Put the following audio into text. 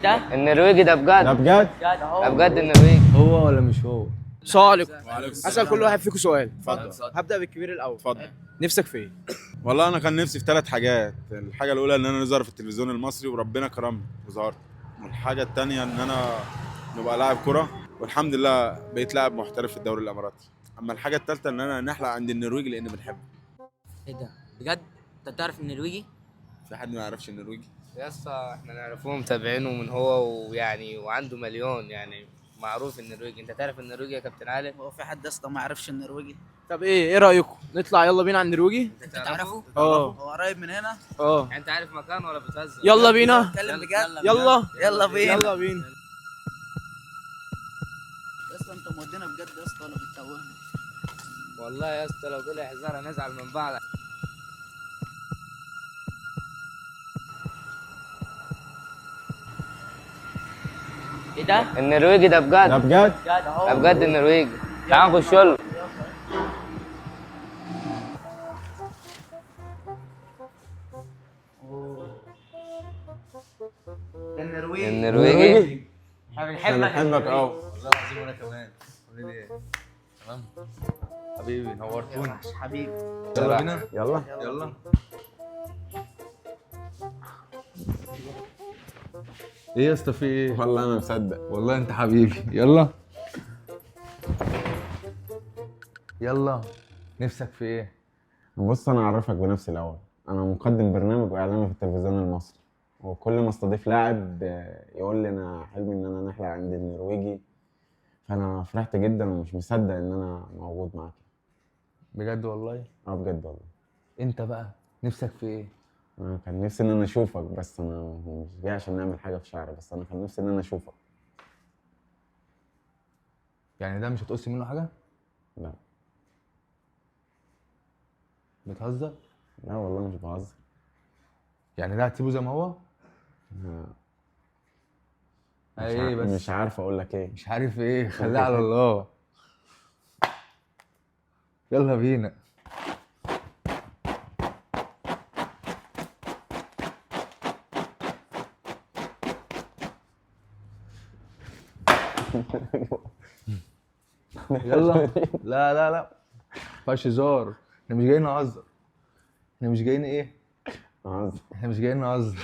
ده النرويجي ده بجد. ده بجد؟ ده بجد النرويجي. هو ولا مش هو؟ السلام عليكم. وعليكم السلام. اسال كل واحد فيكم سؤال. اتفضل. هبدا بالكبير الاول. اتفضل. نفسك في ايه؟ والله انا كان نفسي في ثلاث حاجات. الحاجة الاولى ان انا نظهر في التلفزيون المصري وربنا كرمني وظهرت. والحاجة الثانية ان انا نبقى لاعب كره، والحمد لله بقيت لاعب محترف في الدوري الاماراتي. اما الحاجة الثالثة ان انا نحلق عند النرويج لان بنحبه. ايه ده بجد؟ انت بتعرف النرويجي؟ في حد ما يعرفش النرويجي؟ يا اسطى احنا نعرفوه، متابعينه من هو ويعني وعنده مليون، يعني معروف النرويجي. انت تعرف النرويجي يا كابتن علي؟ هو في حد اصلا ما يعرفش النرويجي؟ طب ايه رايكم نطلع يلا بينا على النرويجي؟ انت تعرفه؟ اه. هو قريب من هنا؟ اه. يعني انت عارف مكانه ولا بتهزر؟ يلا بينا. اتكلم بجد. يلا. يلا بينا. يلا بينا. يا اسطى انت مودينا بجد يا اسطى ولا بتتوهنا؟ والله يا اسطى لو طلع هزار هنزعل من بعض. ايه ده؟ النرويجي ده بجد. ده بجد؟ ده بجد النرويجي. تعال نخش له. ده النرويجي. النرويجي. احنا احنا بنحبك قوي. والله العظيم. وانا كمان. عاملين ايه؟ تمام حبيبي، نورتونا. حبيبي. يلا بينا. يلا. يلا. ايه يا اسطى في ايه؟ والله انا مصدق. والله انت حبيبي. يلا يلا. نفسك في ايه؟ بص انا اعرفك بنفسي الاول. انا مقدم برنامج واعلامي في التلفزيون المصري، وكل ما استضيف لاعب يقول لي انا حلمي ان انا نحلق عند النرويجي، فانا فرحت جدا ومش مصدق ان انا موجود معاك. بجد والله؟ اه بجد والله. انت بقى نفسك في ايه؟ انا كان نفسي ان انا اشوفك، بس انا مش جاي عشان نعمل حاجة في شعري، بس انا كان نفسي ان انا اشوفك. يعني ده مش هتقص منه حاجة؟ لا. بتهزر؟ لا والله مش بهزر. يعني ده هتسيبه زي ما هو؟ مش ايه بس؟ مش عارف اقول لك ايه. مش عارف ايه، خليها على الله. يلا بينا. يلا. لا لا لا، مفيهاش هزار. احنا مش جايين نهزر. احنا مش جايين ايه؟ بهزر. احنا مش جايين نهزر.